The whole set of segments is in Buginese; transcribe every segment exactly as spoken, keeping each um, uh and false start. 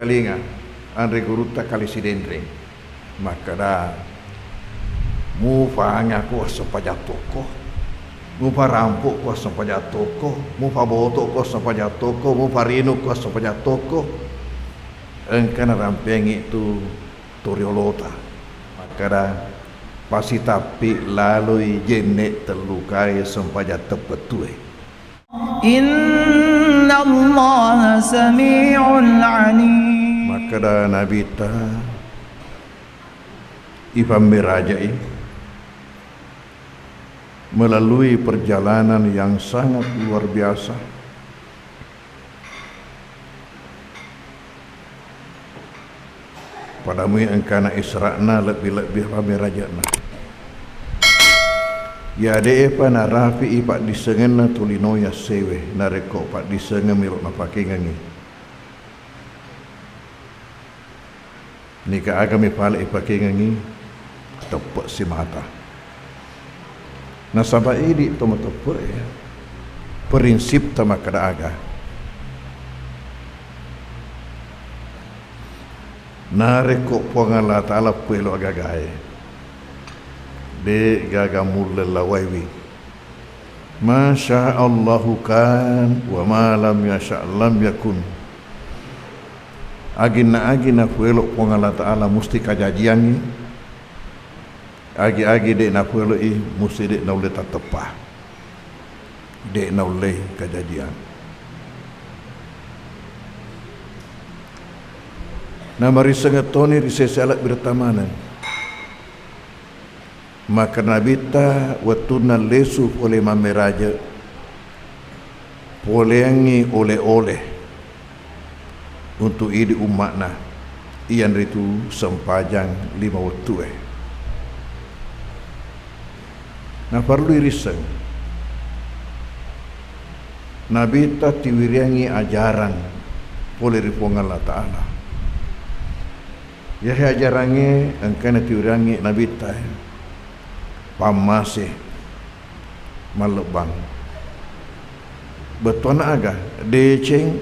Kalinga, anre gurutta Kali Sidenreng. Makkeda, "Mufangako assempajang tokko, mufarampo'ko assempajang tokko, mufaboto'ko assempajang tokko, mufarinukko assempajang tokko." Engka narampengngi tu toriolota. Makkeda, "Pasitappi laloi jenne tellukae sempajang teppettue." Innallaha sami'un alim. Makkeda Nabitta, ifammeraja'i melalui perjalanan yang sangat luar biasa. Pada mui engkana Isra'na, lebbi-lebbi fammeraja'na. Iya de'epa narafi'i paddissengenna tolinoe yassewe, narekko paddissengeng miro napakengengngi. Nika aga mefale ipakengengngi, teppe' simata. Nasaba idi to mateppe'e, prinsipta makkeda aga. Narekko Puang Allah Ta'ala pelo agagae, de gaga mulle lawaiwi. Masya Allahu kan, wa ma lam yasya lam yakun. Aginna agi nafuelo Puang Allah Ta'ala musti kajajiangngi. Agi-agi de nafueloi musti de naulle tatteppa. De naulle kajajiang. Namarissengeng toni ri sese alebbi retta maneng. Maka Nabitta wettunna lesu pole mammeraje, poleangngi ole-ole untuk idi umma'na, iyanritu sempajang lima wettue. Naparellui risseng. Nabitta tiwiriangngi ajarang pole ri Puang Allah Ta'ala. Iyahe ajarangnge engkana tiwiriangngi Nabitta, pammase mallebbang. Bettuanna aga? Deceng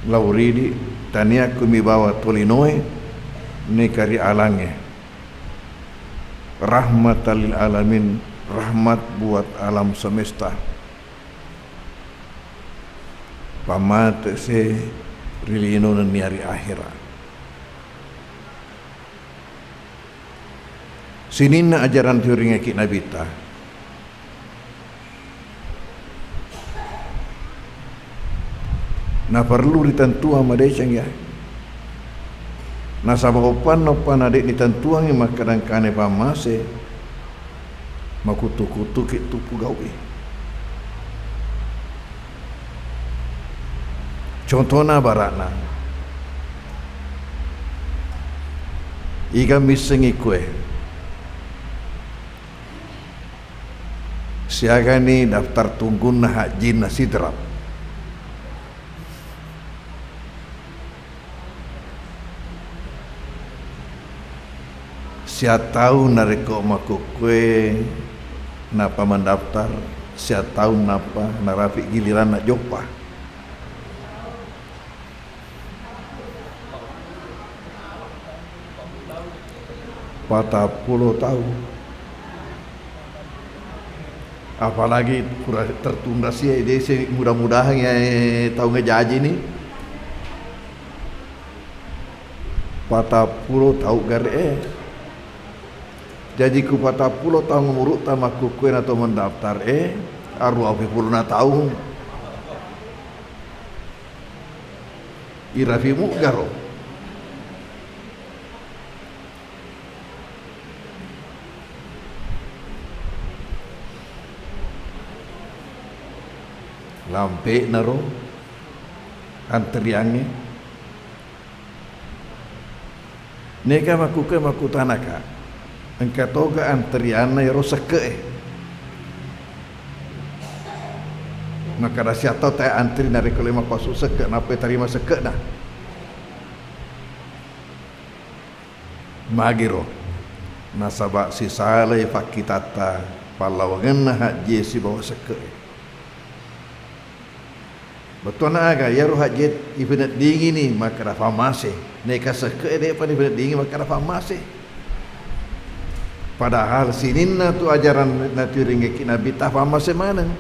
lao ridi, tania kumibawa tolinoe, neka ri alangnge. Rahmatan lil alamin, rahmat buat alam semesta. Pammatese ri lino nennia ri akhera. Sininna ajaran tiuringekki Nabitta. Naparellu ritentuang madeceng ya. Nasaba oppanna-oppanna de' nitentuangngi makkadangkane pammase, makuttu-kuttuki tuppu gau'i. Contona bara'na, iga missengngi kue, siagani daftar tunggunna hajjinna Sidrap. Siattaung narekko makkukkue nappa mendaftar, siattaung nappa narapi giliranna joppa. Patappulo taung. Apalagi pura tertunda sia, de' se mudah-mudahan ya, eh, taung jaji ni. Patappulo taung gare, eh. Jaji ku patappulo taung umurutta makkukkue na to mendaftar, eh, aruappulo na taung. Irapi muggaro. Lampe'naro antriangnge. Neka makkukkue makkutanaka, engka toga antrianna ero sekke'e. Makkada siattau tae antri narekko le mappasu sekke', nappa tarima sekke'na. Magiro, nasaba sisalai fakkitatta pallawangenna hajjie sibawa sekke'e. Bettuanna aga, iyaro hajjie ipeneddingini makkeda fammase. Naika sekke'e de'pa ipeneddingi makkeda fammase. Padahal sininna tu ajaran natuiringekki Nabitta fammase maneng.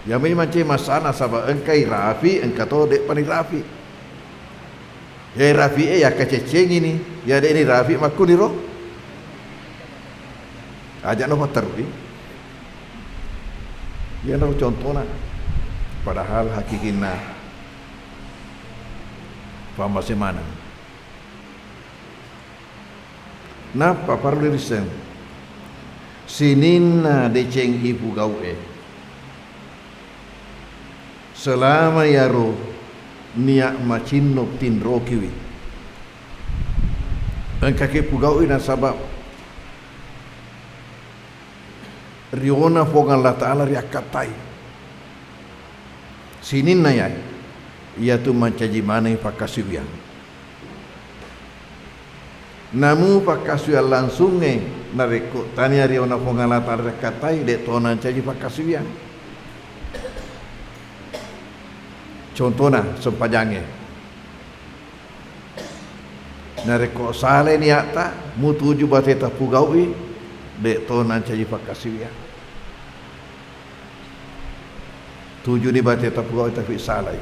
Iyami mancaji masalah nasaba engkai rafi, engka to de'pa ni rafi. Iya rafi'e yakkaceccengini, iya de'ni rafi makkuniro. Aja' no patterui. Iyanaro contona. Padahal hakikinna fammase maneng. Nappa parellu risseng sininna deceng ipugau'e. Selama iyaro nia' macinno tinrokiwi, engkaki pugau'i nasaba riona Puang Allah Ta'ala riakkattai. Sininna iyae, iyatu mancaji maneng pakkasiwiang. Namu pakkasuwiang langsungnge, narekko tania riona Puang Allah Ta'ala riakkattai, de' to nancaji pakkasuwiang. Contona, sempajangnge. Narekko salai niatta, mutuju bateta pugau'i, de' to nancaji pakkasiwiang. Tujuni bateta pugau'i tapi salai.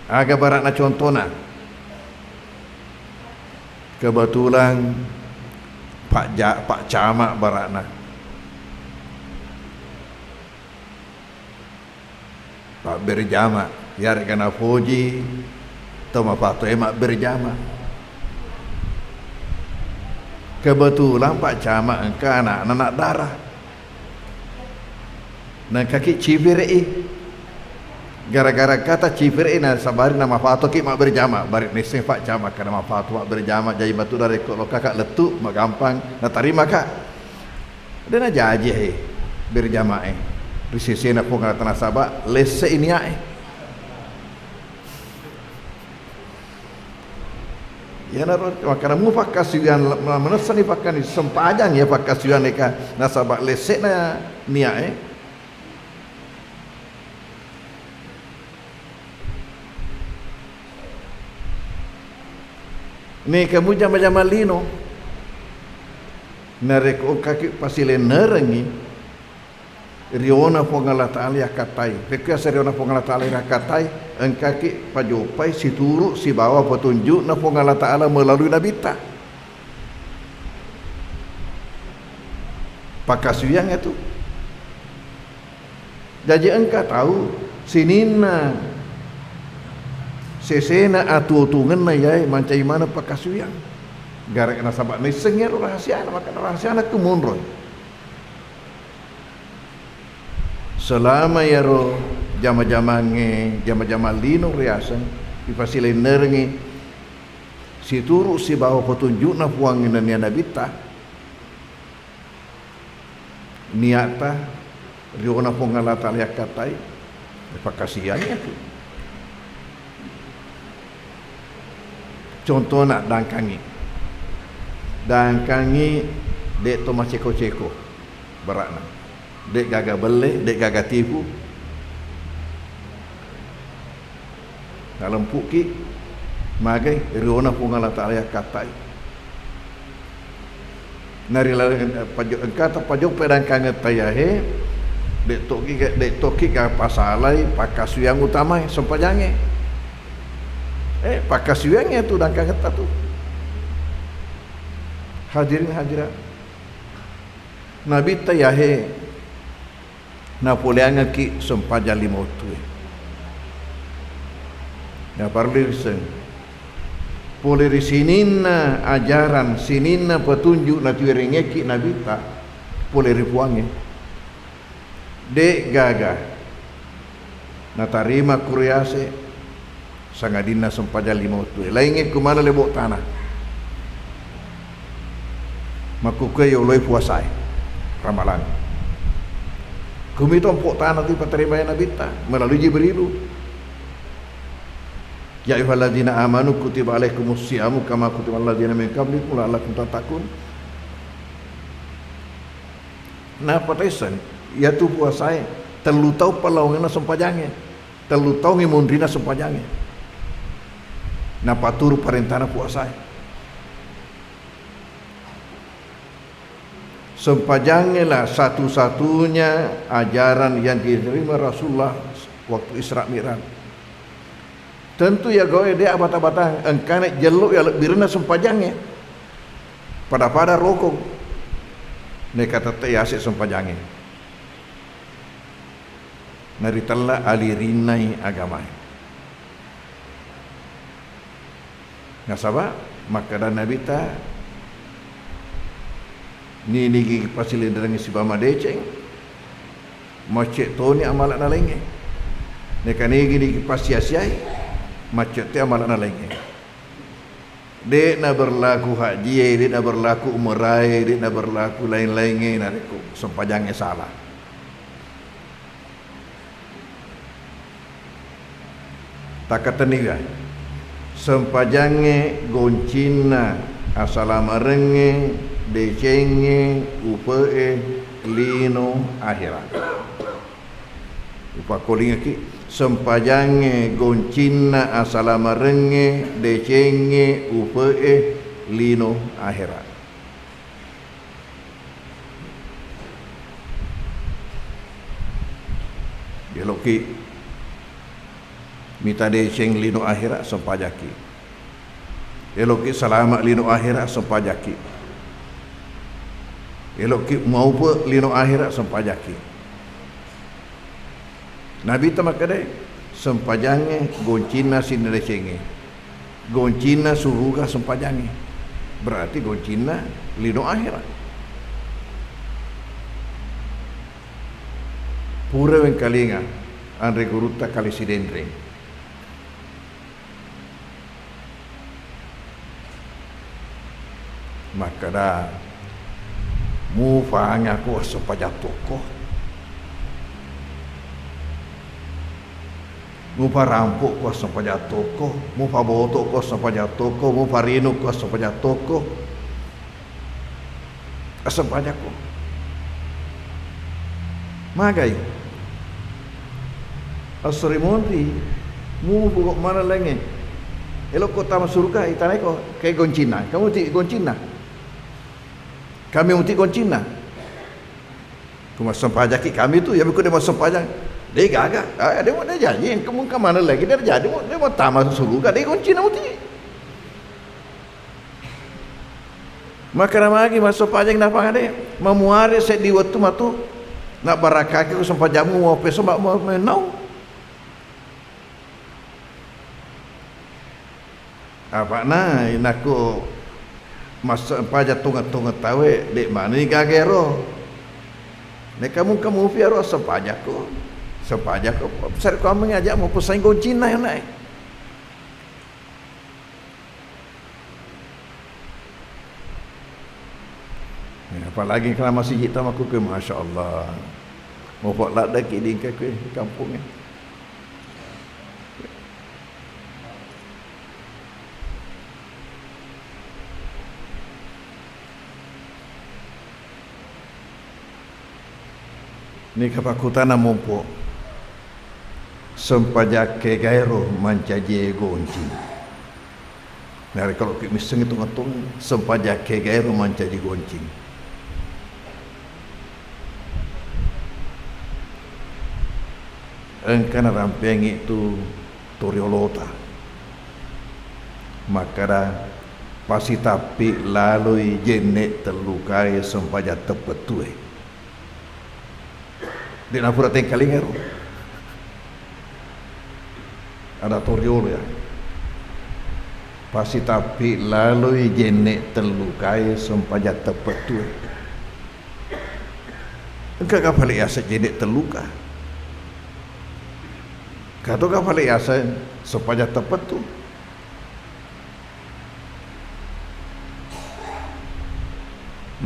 Aga bara'na contona? Kebetulan Pak Ja-, Pak Camat bara'na. Mabberjama, iyare'ga napoji tau mapatoe mabberjama. Kebetulan Pak Camat engka ana'na anak dara. Naengkaki cipere'i. Gara-gara kata cipere'i nasabari namapatoki mabberjama. Bari naisseng Pak Camat kada mapato mabberjama, jaji matu narekko lokaka lettu, magampang natarimaka. De' najaji he berjamae ri sesena Puang Allah Ta'ala nasaba lesse'i niae. Iyanaro makkeda mu pakkasiwiang, manessani pakkani sempajang iya pakkasiwiang eka nasaba lesse'na niae. Neka mujama-jama lino, narekko engkaki pasilennerengngi riona Puang Allah Ta'ala yakkattai. Rekko yaseng riona Puang Allah Ta'ala yakkattai, engkaki pajoppai situru' sibawa petunjukna Puang Allah Ta'ala melalui nabitta. Pakkasiwiang itu. Jaji engka tau sininna sesena atuo-tuongenna iyae mancaji maneng pakkasuwiang. Gara-, nasaba naisseng iyaro rahasiana, maka rahasiana tu monroi. Selama iyaro jama-jamangnge, jama-jamang lino riaseng, ipasilennerengngi situru' sibawa petunjukna Puang nennia nabitta, niatta riona Puang Allah Ta'ala yakkattai, pakkasiwiangngi atu. Contona dangkangngi. Dangkangngi de' to maceko-ceko bara'na. De' gaga belle, de' gaga tipu. Nalempu'ki magai riona Puang Allah Ta'ala yakkattai. Narilaleng, eh, pajo-, engkata pajoppai dangkangetta iyahe, de' tokki ga-, de' tokki ga pasalai pakkasiwiang utamae, sempajangnge. Eh, pakkasiwiangnge tu dangkangetta tu. Hadirin hadirat. Nabitta iyahe napoleangekki sempajang lima wettue. Naparellu risseng, pole ri sininna ajaran, sininna petunjuk natuiringekki nabitta, pole ri Puangnge. De' gaga natarima kuriase, sangadinna sempajang lima wettue. Laingnge ku maneng lebo' tana. Makkukue yoloi puasae, Ramalang. Kumito empo' tana tu ipatarimai nabitta melalui Jibrilu. Ya ayyuhalladzina amanu kutiba alaikumus siyamu kama kutiba alal ladzina min qablikum la'allakum tattaqun. Nappa taisseng, Iyatu puasae, tellu taung pallawangenna sempajangnge, tellu taungngi munrina sempajangnge. Napaturu parentana puasae. Sempajangnge lah satu-satunya ajaran yang diterima Rasulullah waktu Isra Mi'raj. Tentu iya gaue de' abata-batang, engkana jello iya lebbirenna sempajangnge. Pada-pada rokong. Neka tette yase sempajangnge. Naritella alirinnai agamae. Nasaba makkeda Nabitta, ninigi pasilenrerengngi sibawa madeceng, macce toni amala'na laingnge. Neka nigi-nigi passia-siai, macce to amala'na laingnge. De'na berlaku hajjie, de'na berlaku umerae, de'na berlaku lain-laingnge narekko sempajangnge sala. Takkatenniwi, sempajangnge goncinna asalamarengnge, decengnge, upe'e, lino ahera. Upakkolingekki, sempajangnge goncinna asalamarengnge, decengnge, upe'e, lino ahera. Eloki mita deceng lino ahera, sempajakki. Eloki salama lino ahera, sempajakki. Eloki maupe lino ahera, sempajakki. Nabitta makkeda, sempajangnge goncinna sininna decengnge, goncinna suruga sempajangnge, berarti goncinna lino ahera. Pura wengkalinga anre gurutta Kali Sidenreng. Makkeda, mupangaku assempajang tokko, muparampokku assempajang tokko, mupaboto'ku assempajang tokko, muparinukku assempajang tokko. Assempajakko. Magai? Assori monri, mupuko maneng laingnge. Elokko tama suruga, itanaiko ke goncinna. Kamu ti goncinna. Kami muti goncinna. Ku massempajakki kami tu, ya, bikku de massempajang. De gaga. Ah, de mo de jaji, engka mungka maneng lagi de jaji mo, de mo tama suruga, de goncinna muti. Makkeda magi massempajang napangade, mamuare seddi wettu matu, nabbarakaki ko sempajammu, mau peso, mau, mau, mau nau. Apa'na nakko massempajang tongeng-tongeng tawe, de manenni gaga ero. Neka mungka mupi ero, sempajakko, sempajakko. Sare ko ammengngi aja mau pesaing goncinna anae. Ya, apalagi kalau masih hitam aku ke, Masya Allah. Mau buat ladaki di ke, ke kampungnya. Neka pakkutana mompo, sempajakke gaero mancaji goncing. Narekko loki missengngi tongeng-tongeng, sempajakke gaero mancaji goncing. Engka narampeangngi tu toriolota. Makkeda, pasitappi laloi jenne tellukae sempajang teppettue. De napura tengkalinga ro. Ada toriolo ya. Pasitappi laloi jenne tellukae sempajang teppettue. Engka ga pale yaseng jenne telluka? Kato ga pale yaseng sempajang teppettu?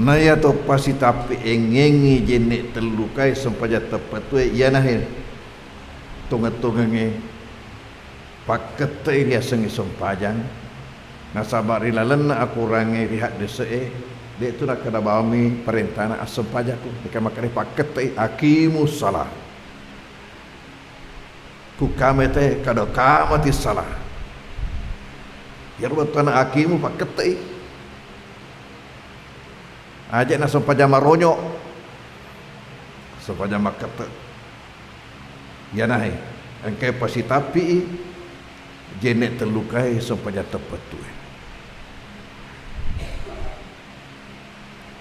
Naiyato pasitappi engngengngi jenne tellukae sempajang teppettue, iyanahe tongeng-tongengnge pakkettei riasengnge sempajang, nasaba ri lalenna akorangnge ri haddese'e, De'tu nakkeda bawammi parentana assempajakku, engka makkeda pakkette'i, aqimus shalah. Kukkamai te, kada kamati shalah. Iyaro bettuanna aqimu pakkette'i. Aja' nasempajang maronyo', sempajang makkette'. Iyanahe engkae pasitappi'i jenne' tellukae sempajang teppettue.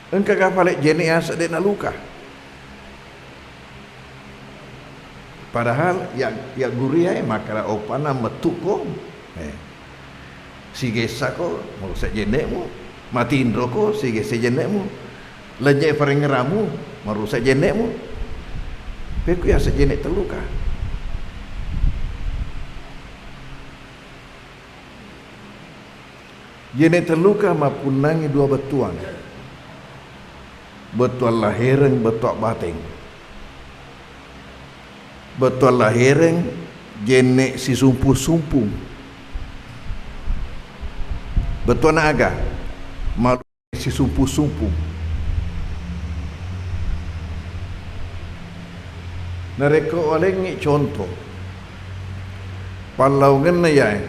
Engka ga pale jenne' ase' de' naluka? Padahal ya, ya guru yae makkeda opanna mettu'ko, eh, sigessako, marusa' jenne'mu, matinroko, sigessa jenne'mu, lennye' parengngerammu, marusa' jenne'mu. Pekku yase' jenne' telluka. Jenne' telluka mappunnangi dua bettuang. Bettuang lahereng, bettuang bateng. Bettuang lahereng jenne' sisumpu-sumpung. Bettuanna aga? Malu- sisumpu-sumpung. Narekko walengngi conto, pallaungenna yae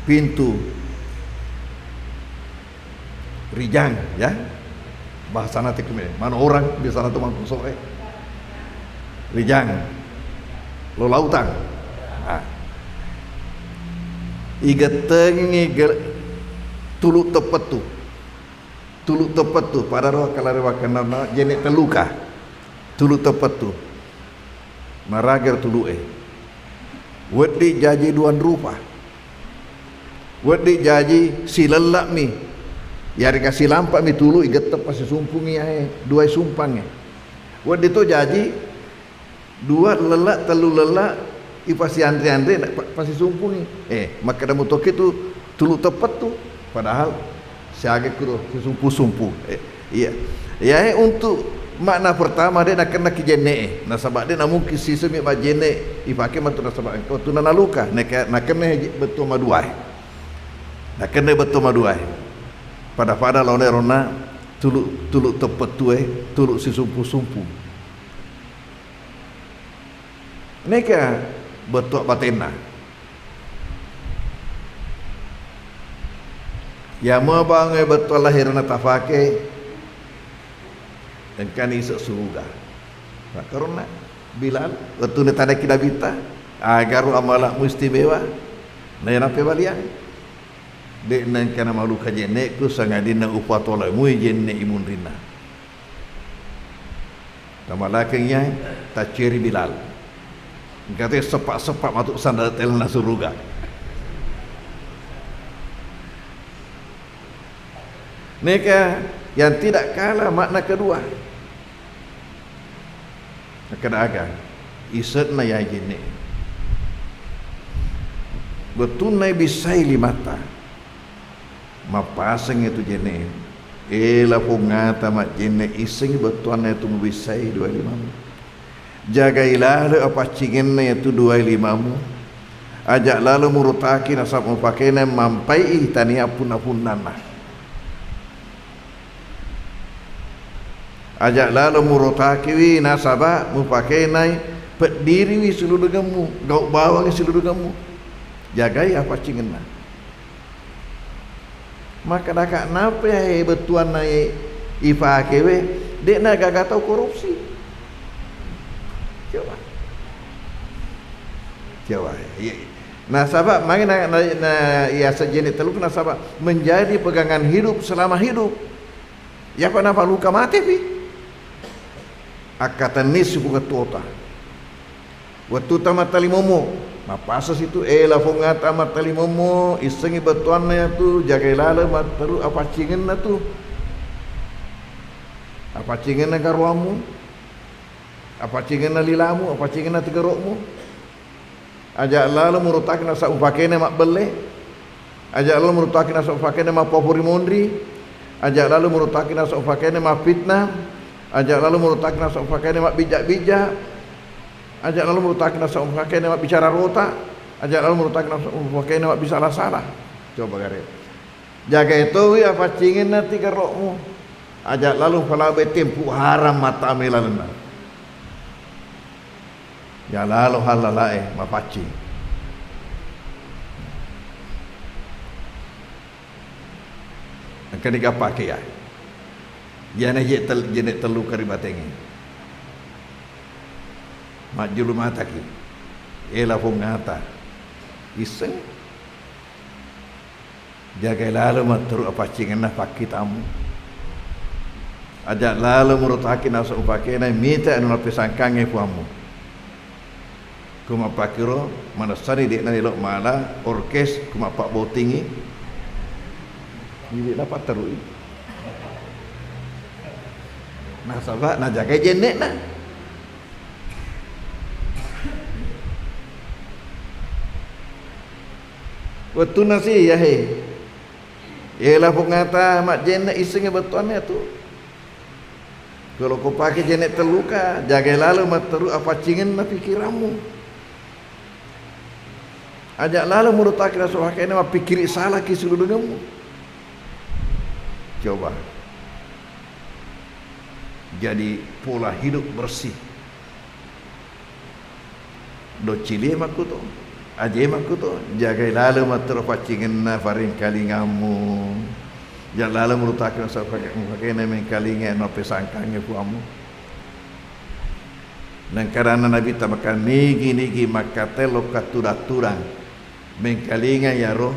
pintu rijang, ya, bahasana tekkume, mano orang, biasana tu mangkusoe. Rijang, lo lautang. Nah. Igettengi ge-, tulu teppettu. Tulu teppettu, padaro akkalare wakkennana jenne' telluka. Tulu teppettu. Maraga tulu'e. Wedding jaji duang rupa. Wedding jaji silella'mi. Yarega silampa'mi tulu, igetteppa sisumpungngi yae, duae sumpangnge. Wedding to jaji dua lella', tellu lella', ipasianre-anre, na-, pa-, pasisumpungngi. Eh, makkeda mutoki tu tulu teppettu, padahal siaga kuro sisumpu-sumpu. Eh, iya. Iyae untuk makna pertama de' nakennaki jenne'e, nasaba' de' namungkin sisemmi majjenne' ipake matu nasaba' engka wettunna naluka, naka-, nakenna bettuang maduae. Nakenna bettuang maduae. Pada-pada laona erona tulu, tulu teppettue, tulu sisumpu-sumpu. Neka bettuang batenna. Yamo bangnge bettuang laherna tafake, engkani ise' suruga. Makkaronna Bilal, wettunna tadaki Nabitta, agaro amala'mu istimewa, nainappa baliang. De' nengka namaluka jenne'ku, sangadinna upatolemui jenne'i munrinna. Tamalakeng iyae, tacceri Bilal. Engka te seppa'-seppa' matu sandal telna suruga. Neka yang tidak kalah makna kedua. Makkeda aga? Ise'na iyae jenne'. Wettunna ibissai limatta, mappasengngi tu jenne'e. Ela Pongata majjenne', issengngi bettuanna iyatu mubissai duae limamu. Jagai lalo apaccingenna iyatu duae limamu. Aja' lalo murotaki nasaba' mupakena mampai'i tania punna-punnanna. Aja' lalo murotakiwi nasaba' mupakenai, peddiriwi silulungemmu, gau' bawangngi silulungemmu. Jagai apaccingenna. Makkedaka, nappa iyae bettuanna ipakewe, de'na gaga tau korupsi. Coba. Coba. Iya. Nasaba' magi na, na, na, iyaseng jenne' telluka nasaba' menjadi pegangan hidup selama hidup. Iyapa napaluka matepi. Akkatenni sipungeng tuota. Wettutta mattalimommo, mappasasi tu, ela Pongata mattalimommo, issengngi bettuanna iyatu, jagai laleng matteru apaccingenna tu. Apaccingenna garoammu, apaccingenna lilamu, apaccingenna tigero'mu. Aja' lalo murotaki nasaba' upakena mabbelle. Aja' lalo murotaki nasaba' upakena mappapuri monri. Aja' lalo murotaki nasaba' upakena mappitna. Aja' lalo murotaki nasaba' upakena mabbijja-bijja. Aja' lalo murotaki nasaba' upakena mabbicara rota. Aja' lalo murotaki nasaba' upakena mabbisala-sala. Coba gare. Jagai towi apaccingenna tigero'mu. Aja' lalo falabe tempu haram mata melalenna. Ya lalo halalae mapaccing. Engka niga pake ya. Iyana je tel-, jenne' tellu karibatengnge. Majjulu mataki. Ela pongata. Isseng. Jagai lalo matteru apaccingenna pakkitammu. Aja' lalo murotaki nasu upakena mita anu napesangkangnge puammu. Ku mappakiro manessani de'na elo' mala orkes ku mappabbotingi. Jadi de'na patterui. Nasaba' najagai jenne'na. Wettunna si yahe. Ela pongata majjenne' issengnge bettuanna tu. Kalau ko pake jenne' telluka, jagai lalo matteru apaccingenna pikirammu. Aja' lalo murotaki nasu pakena mappikiri salaki suludungemmu. Coba. Jadi pola hidup bersih. Doccilie makkuto, aje makkuto, jagai lalo matteru paccingenna paringkalingammu. Ja' lalo murotaki nasu pake-, pakena mengkalinga napesangkangnge puammu. Nengkadanna Nabitta maka nigi-nigi makkatelo katudang-tudang. Mengkalinga iyaro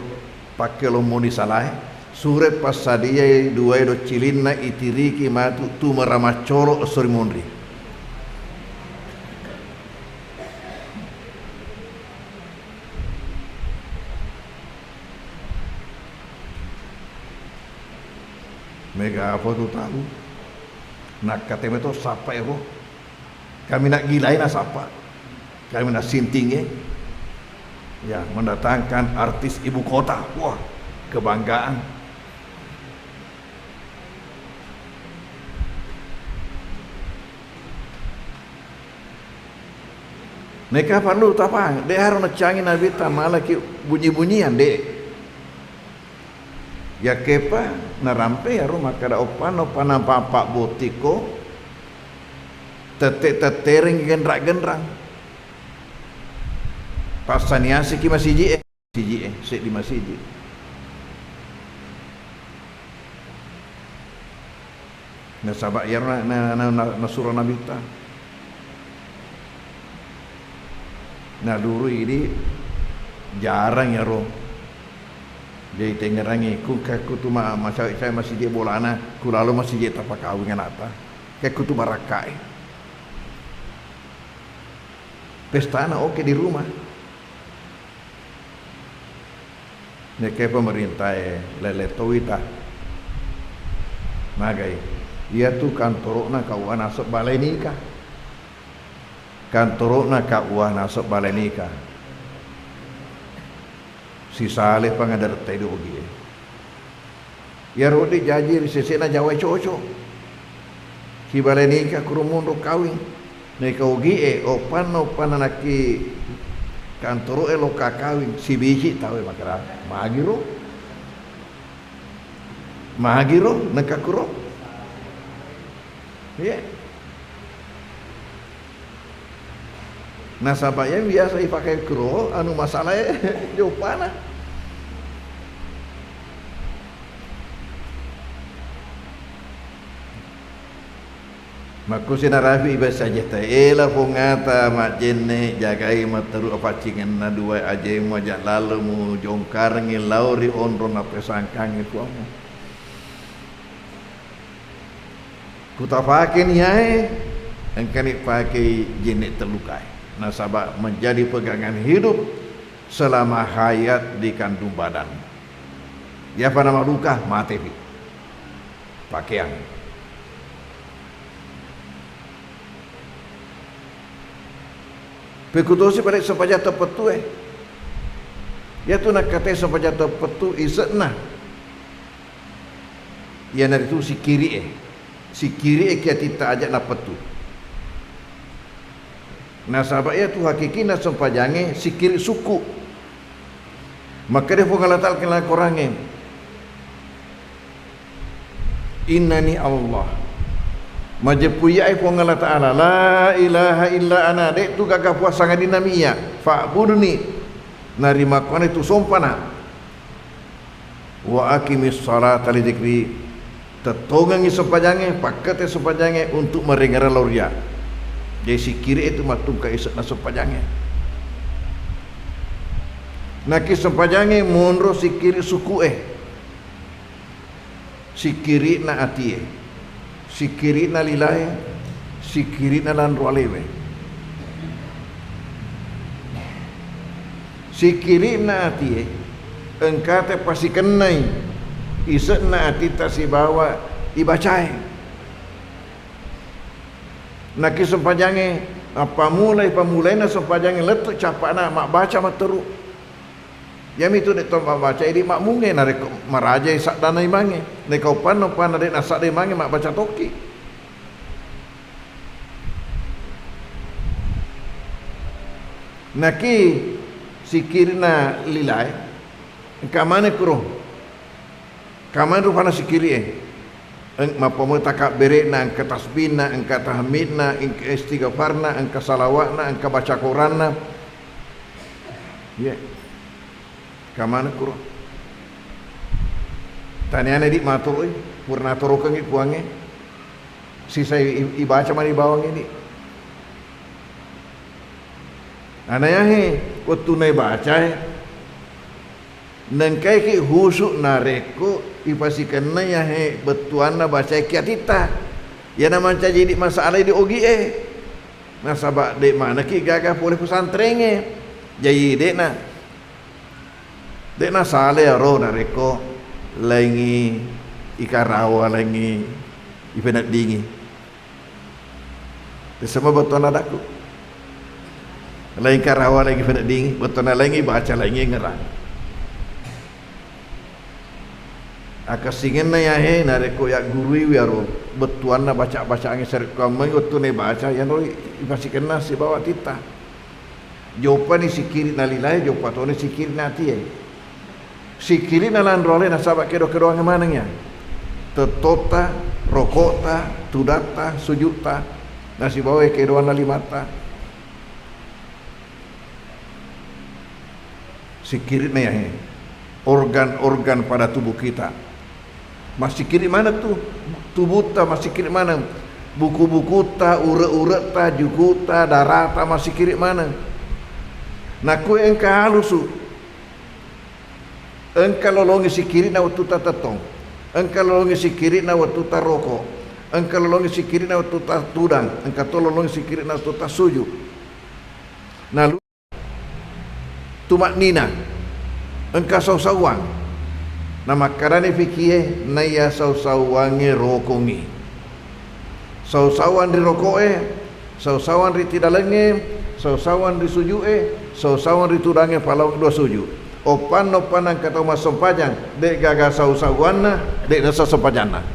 pakkelong moni salae, sure passadiai duae doccilinna itiriki matu tumara maccolo esso ri munri. Mega apa tu tau? Nakkateme to sappa ero. Kami nak gilai nasappa. Kami nak sintinge. Ya, mendatangkan artis ibu kota. Wah, kebanggaan. Neka parlu tapang, de' harus nacangi Nabitta malaki bunyi-bunyian, de'. Yakkepa narampe iyaro makkeda oppanna, oppanna papa' bottikko, tette-tettereng genra-genrang. Passaniasiki masiji'e, masiji'e, seddi masiji. Nasaba' iyaro na, na, na, na, nasuro Nabitta. Naduru idi jarang iyaro. Jadi tengngerangngi, ku, kekku tu ma-, macawe-cawe masiji bolana, ku lalo masiji tapakawing anakta. Kekku tu barakkae. Pestana oke di rumah. Nekke pemerintah e lele towita. Magai. Iyatu kantoro'na K U A naseng balai nikah. Kantoro'na K U A naseng balai nikah. Sisale pangadertai dogi e. Iyaro de' jaji ri sesena Jawa e coco. Ki balai nikah kuro monro kawing. Neka ogi e, oppanna, oppanna nakki kantoro e lokka kawing, sibici tau e makkeda, magiro? Magiro nengka kuro? Iya. Nasaba' iya biasa ipake kuro, anu masalae joppana. Makkusi narapi' ibessa jetta, ela pongata majjenne', jagai matteru apaccingenna duae ajemu, aja' lalo mujongkarengngi lao ri onrong napesangkangngi Puammu. Kutapake niae, engkani pakei jenne' tellukae. Nasaba' menjadi pegangan hidup selama hayat di kandung badan. Iyapa namaluka, matepi. Pakeang. Pekkutosi pale' sempajang teppettu e. Iyatu nakkate sempajang teppettu ise'na. Iyanaritu sikkiri'e. Sikkiri'e ki atitta aja' nappettu. Nasaba' iyatu hakikinna sempajangnge sikkiri' sukku'. Makkeda Puang Allah Ta'ala ri Korangnge, Innani Allah. Majeppu iyae Puang Allah Ta'ala, la ilaha illa ana, de' tu gaga puang sangadinna mi iya, fa'budni, narimakkuanai tu sompana. Wa aqimis salata li dzikri, tettongengngi sempajangnge, pakkete sempajangnge untuk marengereng lao ria. Jadi sikkiri itu mattungka ise'na sempajangnge. Naki sempajangnge monro sikkiri suku'e. Sikkiri'na atie, sikkiri'na lilae, sikkiri'na lanro alewe. Sikkiri'na atie engkata pasikennai ise'na atitta sibawa ibacae. Naki sempajangnge, nappamulai, pamulaina sempajangnge lettu cappa'na mabbaca matteru. Iyamitu de' to mabbaca idi' ma'mungnge, narekko marajai saddana imangnge. Narekko uppanna-uppanna de' nasadda imangnge, mabbaca tokki. Naki sikkiri'na lilae, engka maneng kuro. Kamang rupanna sikkiri'e. Eng-, mappammula takabbere'na, engka tasbihna, engka tahmidna, engka istighfarna, engka salawatna, engka baca Quranna. Iya. Kamang kuro. Taniana di' matoroi, pura natorokengngi Puangnge. Sisai i-, ibaca mani bawang idi'. Anayahe, wettunna ibacae. Nengkaiki husu' narekko ipasikenna iyahe bettuanna bacaekki atitta. Iyana mancaji idi' masalah idi' ogi'e. Nasaba' de' manekki gaga pole pesantrengnge. Jaji de'na, de'na sala iyaro narekko laingngi ikarawa, laingngi ipeneddingi. Tessemma bettuanna adakku. Laing karawa, laing ipeneddingi, bettuanna laingngi baca, laingngi ngerang. Akessingenna iyahe narekko yagguruiwi aro bettuanna baca-bacaangnge sarekkuammengngi wettunna ibaca, iyanaro ipasikenna sibawa atitta. Joppani sikkiri'na lilae, joppa toni sikkiri'na atie. Sikkiri'na lanro ale nasaba' kedo-kedoangnge maneng iya. Tettotta, roko'ta, tudatta, suju'ta, nasibawai kedoanna limatta. Sikkiri'na iyahe organ-organ pada tubuh kita. Massikkiri maneng tu tubutta, massikkiri maneng buku-bukutta, ure-uretta, jukutta, darata, massikkiri maneng. Nakue engka halusu, engka lolongi sikkiri'na wettutta tettong, engka lolongi sikkiri'na wettutta roko, engka lolongi sikkiri'na wettutta tudang, engka to lolongi sikkiri'na wettutta suju. Nalu Tuma'nina, engka sau-sauwang. Namakkedani fikie, naiya sau-sauwangnge rokongngi. Sau-sauwang ri roko'e, sau-sauwang ri tidalengnge, sau-sauwang ri suju'e, sau-sauwang ri tudangnge palaung dua suju. Oppanna-oppanna engka tau massempajang, de' gaga sau-sauwanna, de' nasa sempajanna.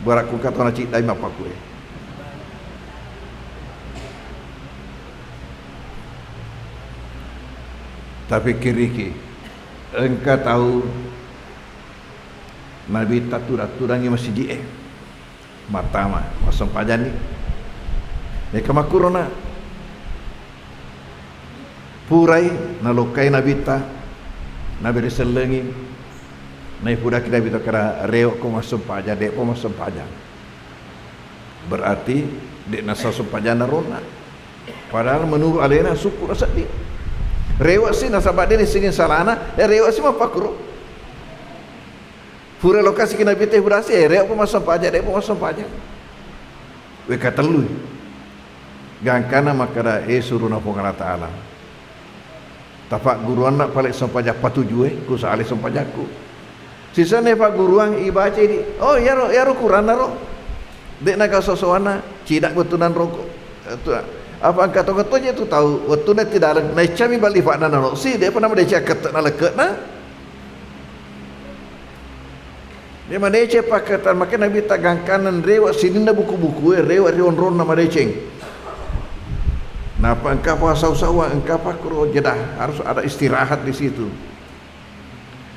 Barakku engka tau naciddai mappakkue. Tapikkiriki, engka tau nabitta tudang-tudangngi masiji'e. Mattama, massempajanni. Meka makkurona. Purai nalokkai nabitta, nabere sellengi, naipudaki nabitta kera, "Rewe'ko massempajang, de'pa massempajang." Berarti de' nasa sempajanna ronna. Padahal menurut alena sukku' nasedding. Rewe'si nasaba' de' naissengeng salana, eh, rewe'si mappakkuro. Pura lokasiki nabitta hudasi, eh, rewe'pa massempajang, de'pa massempajang. Wekka tellui. Gangkanna makkeda, eh, suruna Puang Allah Ta'ala. Tapagguruanna pale sempajang patujue, kusale sempajakku. Sisenna pagguruang ibacai di, oh, iyaro, iyaro Quranna ro. De'na gaga sosowanna, cida' wettunna roko. Apa engka to-, to je tu tau, wettunna tidaleng, naiccami bali fa'na naro. Si, de'pa namadeceng akkettena lekke'na. De' madeceng pakketan, makkeda Nabitta gangkanna rewe' sininna buku-bukue, rewe' ri onronna madeceng. Nappa engkapa sau-sauang, engkapa kuro jeda, harus ada istirahat di situ.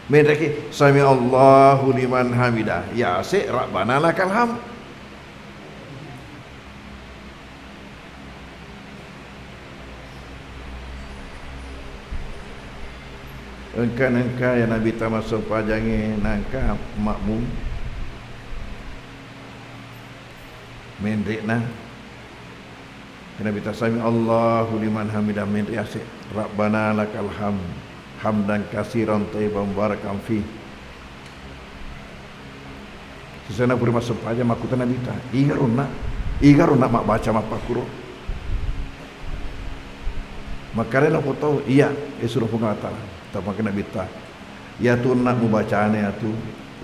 Menreki, "Sami Allahu liman hamidah." Yase, "Rabbana lakal hamd." Engka-, engka ya Nabitta massempajangnge, nangka makmum. Menre'na, Nabitta, "Sami Allahu liman hamidah," menre' ase', "Rabbana lakal hamd, hamdan katsiran thayyiban mubarakan fih." Sisana pura massempajang, makkutana Nabitta, "Iga ronna? Iga ronna mabbaca mappakkuro?" Makkedana ko tau, "Iya, e surong Puang Allah Taala." Tapake Nabitta, "Iyatu onna mubacana iyatu,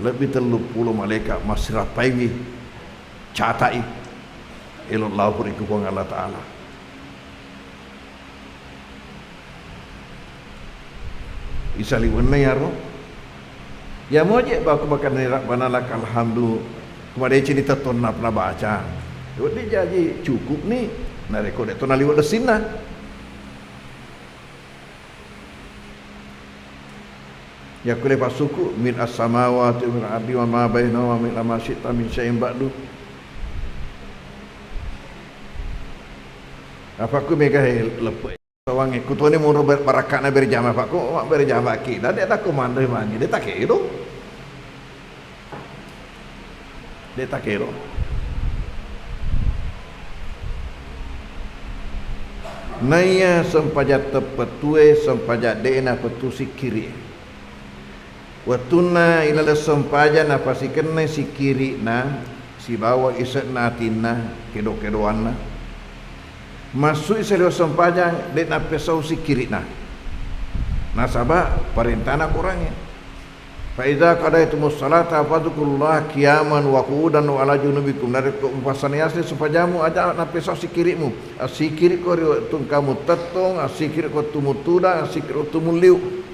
lebbi telluppulo malaeka' massirappaiwi, cata'i, elo' lapori ko Puang Allah Taala." Isaliwenna iyaro. Iya moje' bako bakane Rabbana lakal hamdu, ko madeceng ni tettonna nabaca. Wedding jaji cukupni, narekko de'to naliwe' lessinna. Yakkulle passuku, "Mil as-samawati wal ardi wa ma bainahuma wa mil ma syi'ta min syai'in ba'du." Apa ku mega he leppe' tawangnge, kutoni monro ber-, barakka'na berjamaah, Pak. Ko berjamaah ki, dan de' takko manre mani, de' takedo. De' takero. Naiya sempajang teppettue, sempajang de'na pettu sikkiri'. Wettunna ilaleng sempajang napasikennai sikkiri'na sibawa ise'na atinna, kedo-kedoanna. Massu'i saliweng sempajang, de' nappesau sikkiri'na. Nasaba' parentana Korangnge. "Fa idza qadaitumus shalata fadzkurullaha qiyaman wa qu'udan wa ala junubikum." Narekko mupassana yaseng sempajammu, aja' nappesau sikkiri'mu. Assikkiri'ko ri wettu engka muttettong, assikkiri'ko wettu muttudang, assikkiri' wettu mulliu.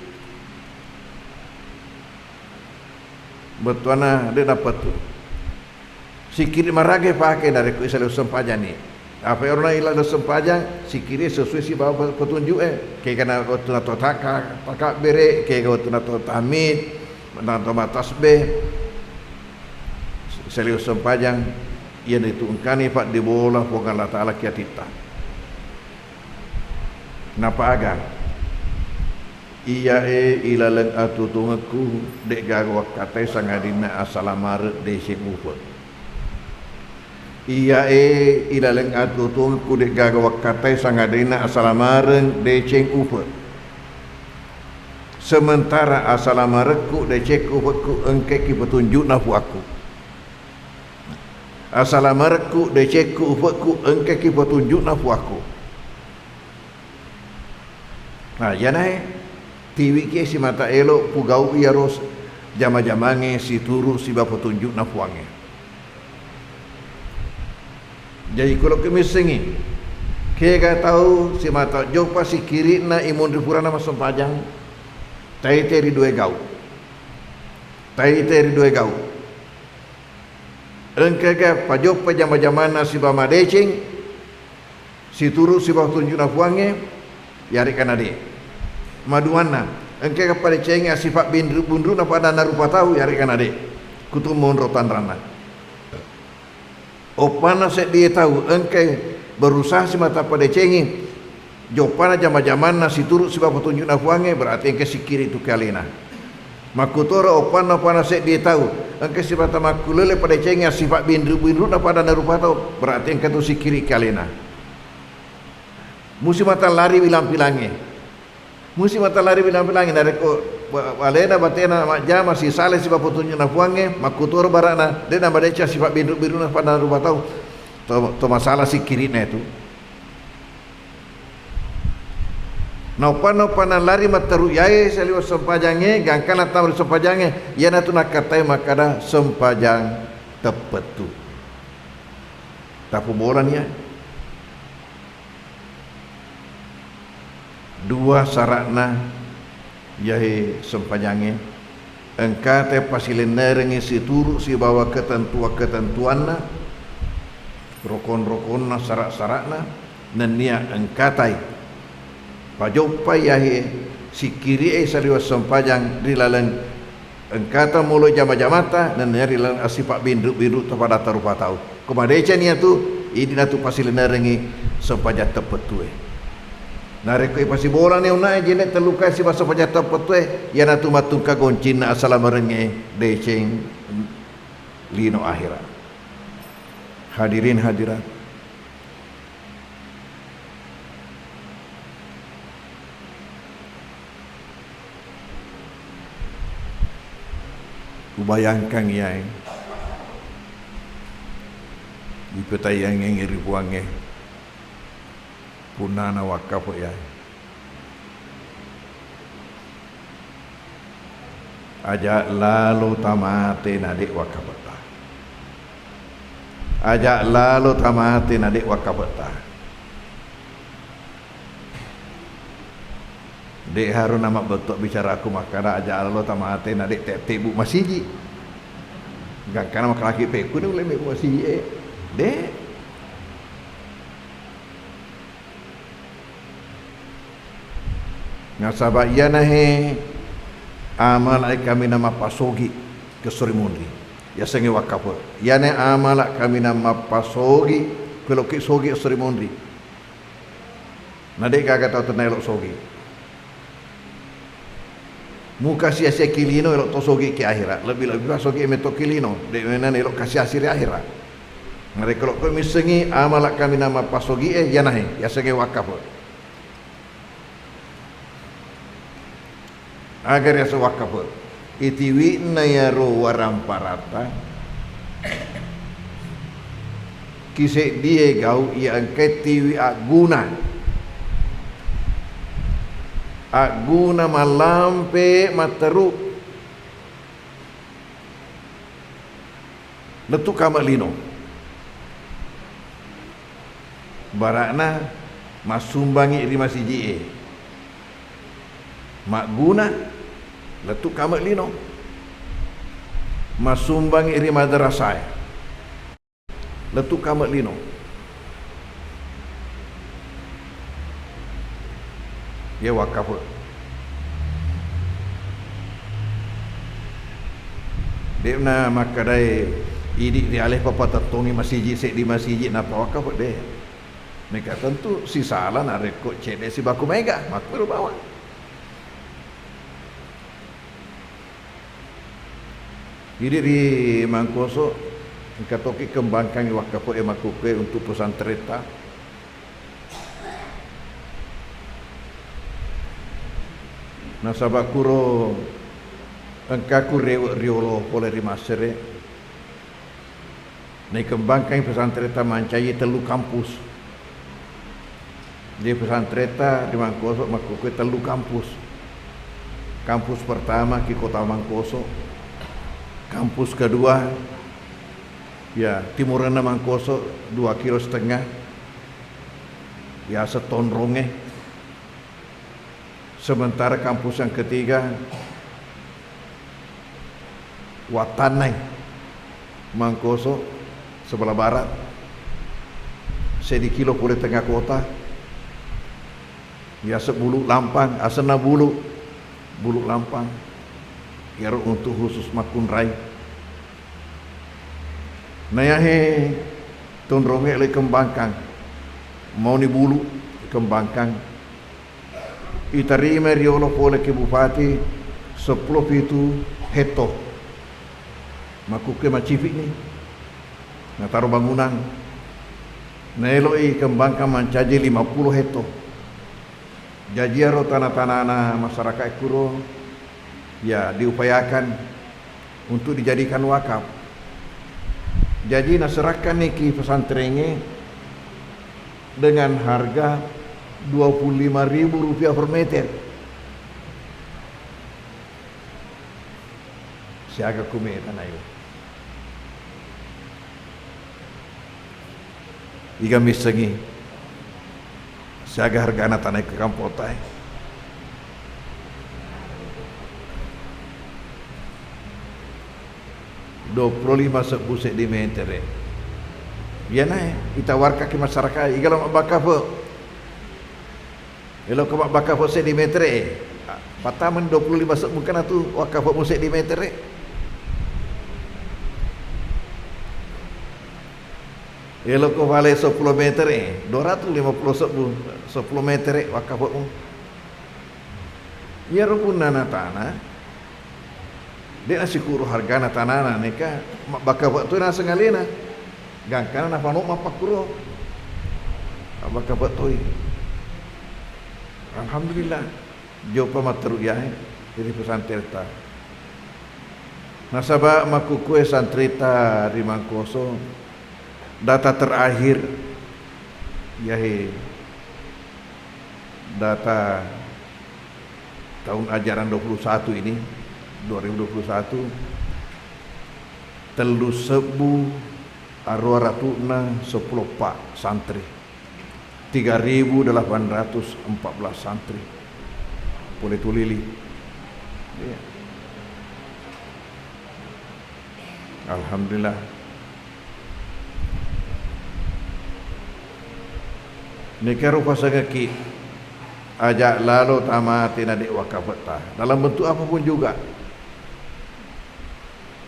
Bettuanna de' napettu. Sikkiri' maraga ipake narekko isaleng sempajang ni. Apa ero na ilaleng sempajang, sikkiri' sesuai sibawa pe-, petunju'e. Kega na wettunna to taka-, takabbere', kega wettunna to tahmid, na to matasbih. Isaleng sempajang, iyana ritu engkani paddibola Puang Allah Taala ki atitta. Napa aga? Iyae ilaleng atuo-tuongekku, de'gaga wakkatai sangadinna asalamareng deceng ufe'. Iyae ilaleng atuo-tuongekku, de'gaga wakkatai sangadinna asalamareng deceng ufe'. Sementara asalamarekku, decekku, ufekku engkaki petunju'na Puakku. Asalamarekku, decekku, ufekku engkaki petunju'na Puakku. Nah, iyanae tiwiki simata elo' pugau iyaro s-, jama-jamangnge situru' sibawa petunju'na Puangnge. Jaji, ku lokki missengngi, kega tau simata joppa sikkiri'na imunri purana massempajang, taite ri dua gau. Taite ri dua gau. Engkaga pajoppa jama-jamanna sibawa madeceng, situru' sibawa tunju'na Puangnge, yare'ga nade'. Maduanna, engkaga padecengi assifa' binru-, bunru'na padanna rupa tau, yare'ga nade'. Kutu monro tanranna. Oppanna seddie tau engkai berusaha simata padecengi, joppana jama-jamanna situru' sibawa petunju'na Puangnge, berarti engka sikkiri' tu ki alena. Makkutoro oppanna-, oppanna seddie tau engka simata makkulele padecengi assifa' binru-, binru'na padanna rupa tau, berarti engka tu sikkiri' ki alena. Musi mata lari bilang-bilangnge. Musi mata lari bilang-bilangnge, narekko ba-, alena batena majjama sisale sibawa petunju'na Puangnge, makkutoro bara'na, de' namadeceng sifa' binru-binru'na padanna rupa tau. To, to masala sikkiri'na itu. Nauppa-, nauppanna lari matteru yae saliweng sempajangnge, gangkanna tama ri sempajangnge, iyanatu nakkattai makkada sempajang teppettu. Tapobolani ya. Dua sara'na yae sempajangnge. Engkatai pasilennerengngi situru' sibawa ketentua-ketentuanna, rokon-rokonna, sara'-sara'na, nennia engkatai pajoppai yahe sikkiri'e saliweng sempajang ri laleng Engkata mulo jama-jamata, nennia ri laleng assipa binru-binru to pada tarupa tau. Ko madeceng iyatu, idi natu pasilennerengngi sempajang teppettue. Narekko ipasibolani onna'e jenne tellu kali siba sempajang teppettue, iyanatu mattungka goncinna asalamerengnge deceng lino ahera. Hadirin hadirat, ubayangkang iyae ipetaiyangengngi ri Puangnge punnana wakkafe iyae. Aja lalo tamate na de' wakkafetta. Aja lalo tamate na de' wakkafetta. De' haruna mabbettu bicara aku makkada aja lalo tamate na de' te-, tebbu masiji. Gangkana makkalaki pekku ni ulle mebbu masiji e. De'. Nasaba iyanahe amala e kaminang mappasogi ke esso ri munri. Yasengnge wakkafe. Iyanahe amala kaminang mappasogi, ku eloki sogi esso ri munri. Na de' gaga tau tenna elo sogi. Muka sia-siaki lino, elo to sogi ki ahera. Lebbi-lebbi pa sogi e metto ki lino. De' mena elo kasi-asi ri ahera. Narekko lo ko missengngi amala kaminang mappasogi e, iyanahe, yasengnge wakkafe. Aga riaseng wakkafe? Itiwi'na iyaro waramparatta, kiseddie gau iya engkae tiwi agguna. Agguna mallampe matteru. Lettu kame lino. Bara'na massumbangngi ri masiji e. Magguna, lettu kame lino. Massumbangngi ri madrasah e. Lettu kame lino. Iya wakkafe. De'na makkadae idi riale papatettongi masiji seddi masiji nappa wakkafe, de'. Meka tentu sisala narekko cedde sibaku maega, makkuro bawang. Idi ri Mangkoso, engka toki kembangkangngi wakkafe e makkukue untuk pesantretta. Nasaba kuro engkaku rewe riolo pole ri Massere. Naikembangkangngi pesantretta mancaji tellu kampus. Jadi pesantretta ri Mangkoso makkukue tellu kampus. Kampus pertama ki Kota Mangkoso. Kampus kedua, ya, timurenna Mangkoso dua kilo setengah. Yaseng Tonrongnge. Sementara kampus yang ketiga, Wattannai, Mangkoso, sebelah barat, seddi kilo pole tengah kota, yaseng Bulu Lampang, asenna Bulu, Bulu Lampang, iyaro untuk khusus makkunrai. Nayahe Tonrongnge le kembangkang, mauni Bulu kembangkang. Itarimai riolo pole ki Bupati seppulo pitu hetto. Makkukue macipi'ni. Nataro bangunang. Naeloi kembangkang mancaji lima puluh hetto. Jaji iyaro tana-tanana masyarakat kuro, ya, diupayakan untuk dijadikan wakaf. Jadi naserakkanni ki pesantrengnge dengan harga dua puluh lima ribu rupiah per meter. Siaga kumeta nayo. Iga missengngi siaga hargana tanae ke kampotae? Dua puluh lima sebbu seddi metere. Iyanae itawarkaki masyarakat, iga lo mabbakkafe. Elo ko mabbakkafe seddi metere e. Pattameng dua puluh lima sebbu, engkana tu wakkafo'mu seddi metere. Eloko fale seppulo metere, dua ratus lima puluh sebbu, seppulo metere wakkafo'mu. Iyaro punnana tana, de' nasikuru hargana tanana, neka mabbakkafe' toi naseng alena. Gangkana nafano' mappakkuro. Mabbakkafe' toi. Alhamdulillah. Joppa matteru iyae ri pesantrenta. Nasaba' makkukue santrita ri Mangkoso, data terakhir iyae, data tahun ajaran dua puluh satu ini, dua ribu dua puluh satu, tellu sebbu aruwa ratu'na seppulo eppa santri, tiga ribu delapan ratus empat belas santri. Pole tulili. Iya. Alhamdulillah. Neka rupa sengeki aja' lalo tamate na de' wakkafo'ta. Dalam bentuk apapun juga.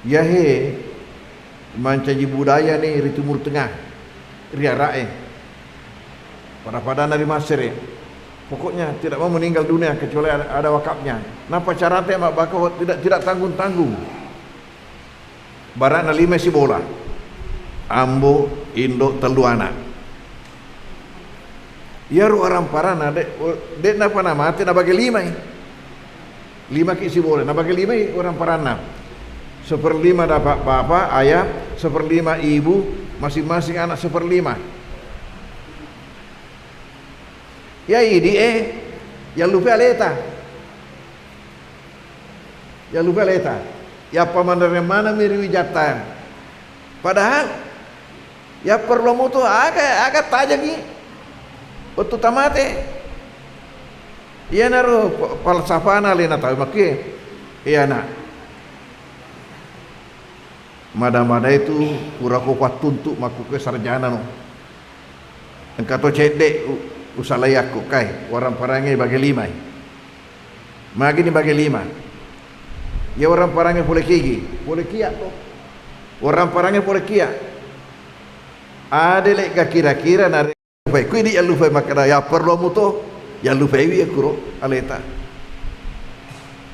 Iyahe mancaji budaya ni ri Timur Tengah, ri ara'e. Pada-padana ri Masere. Pokoknya tidak mau meninggal dunia kecuali ada, ada wakafnya. Napa carate mabbakkafe' tidak, tidak tanggung-tanggung. Bara'na lima sibola. Ambo, indo, tellu ana'. Iyaro aramparanna de', de' napa namate nabage limai. Limaki sibola, nabage limai aramparanna. Seperlima dapat bapak, ayah, seperlima ibu, masing-masing anak seperlima. Iya idi'e, yallupai aleta. Yallupai aleta. Yappamanrereng manengmi ri wijatta. Padahal yapperlu muto aga, aga tajengngi wettu tamate. Iyanaro fa-, falsafana alena tau makkuye. Iyana. Mada-mada itu purako pattuntu makkukue sarjana no. Engka to cedde' u-, usalai akko kai, waramparangnge bage limai. Magini bage lima. Iya waramparangnge pole kigi, pole kia to. Waramparangnge pole kia. Ade lega kira-kira nare- Fai, kui di yallupai makkeda, yapperlu muto, yallupaiwi akkuro aleta.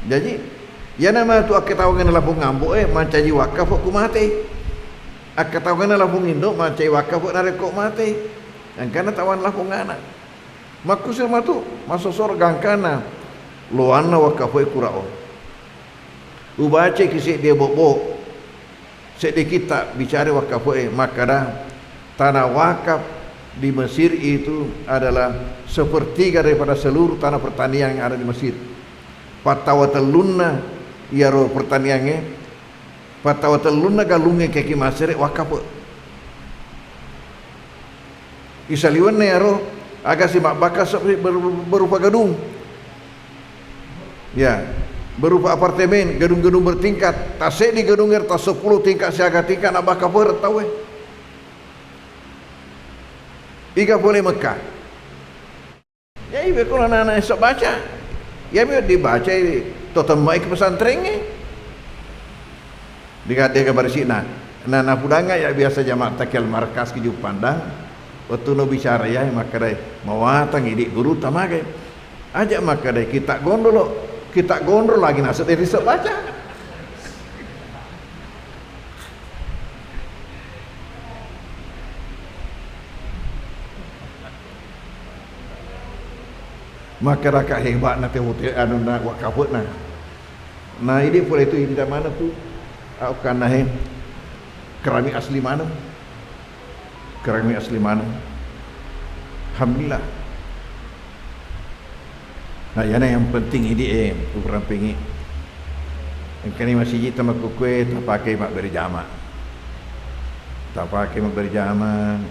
Jaji, iyana matu akkatawangenna lapong ambo'e, mancaji wakkafe' ku mate. Akkatawangenna lapong indo, mancaji wakkafe' narekko mate. Engkana tawang lapong ana'. Makkusiro matu, massosoro gangkana, loanna wakkafe'e kurao. Ubaceki seddi bobbo, seddi kitta bicara wakkafe'e, makkada, tanah wakaf di Mesir itu adalah sepertiga daripada seluruh tanah pertanian yang ada di Mesir. Pattawa tellunna iyaro pertaniangnge, pattawa tellunna galungnge keki Masere wakkafe'. Isaliwenna iyaro, aga si mabbakka se-, ber-, berupa gedung. Ya, berupa apartemen, gedung-gedung bertingkat. Taseddi gedung er, tasseppulo tingkat, siaga tingkat, nabbakka fere' tauwe. Iga pole Mekka. Ya, ibe ko nana esa baca. Ya, mi dibacai to temmae ke pesantrengnge. Digadde-gadde barisina. Na, napudanga ya biasa jamaah takil markas ki Juppandang. Wettu no bicara ya makkedai, mawatang idi guru tamagai. Aja makkedai kita gondrolo, kita gondrol lagi naseng dari sebaca. Makkadaka heba'na te hotel, anunna, wakkafe'na. Na idi pole tu, idi maneng tu, au kanna he, keramik asli maneng. Keramik asli maneng. Alhamdulillah. Na, iyana yang penting idi, eh, urampengi. Engkani masiji tamakkukue tapake mabbere jama. Tapake mabbere jama.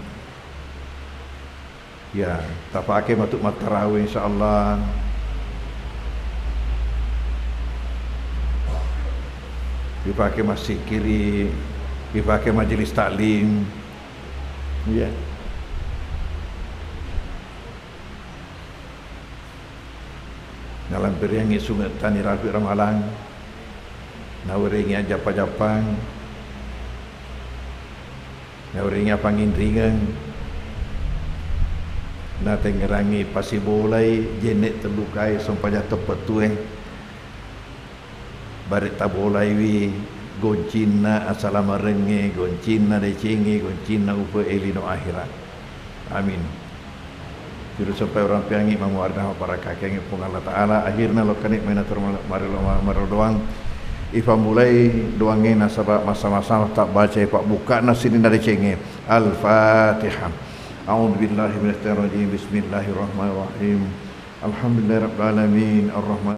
Ya, tapake matu mattarawe, insyaallah. Dipake massikiri, dipake majelis taklim. Ya. Nalampiriangngi sunge'ta nirapi' ramalang, nawerengngi ajjappa-jappang, nawerengngi apanginringeng, natengngerangngi pasibolai jenne' tellukae sempajang teppettue, bare' tabolaiwi goncinna asalamarengnge, goncinna decengnge, goncinna upe'e lino ahera'. Amin. Tiru sampai urampiangngi mamuarda mabbarakkakengngi Puang Allah Ta'ala. Akhirna lokkani maina turu marelo, marelo doang. Ifammulai doangnge nasaba' masa-masa tabbacai pabbukka'na sininna decengnge. Al-Fatihah. A'udzubillahi minasyaitonirrajim. Bismillahirrahmanirrahim. Alhamdulillahirabbil alamin. Arrahman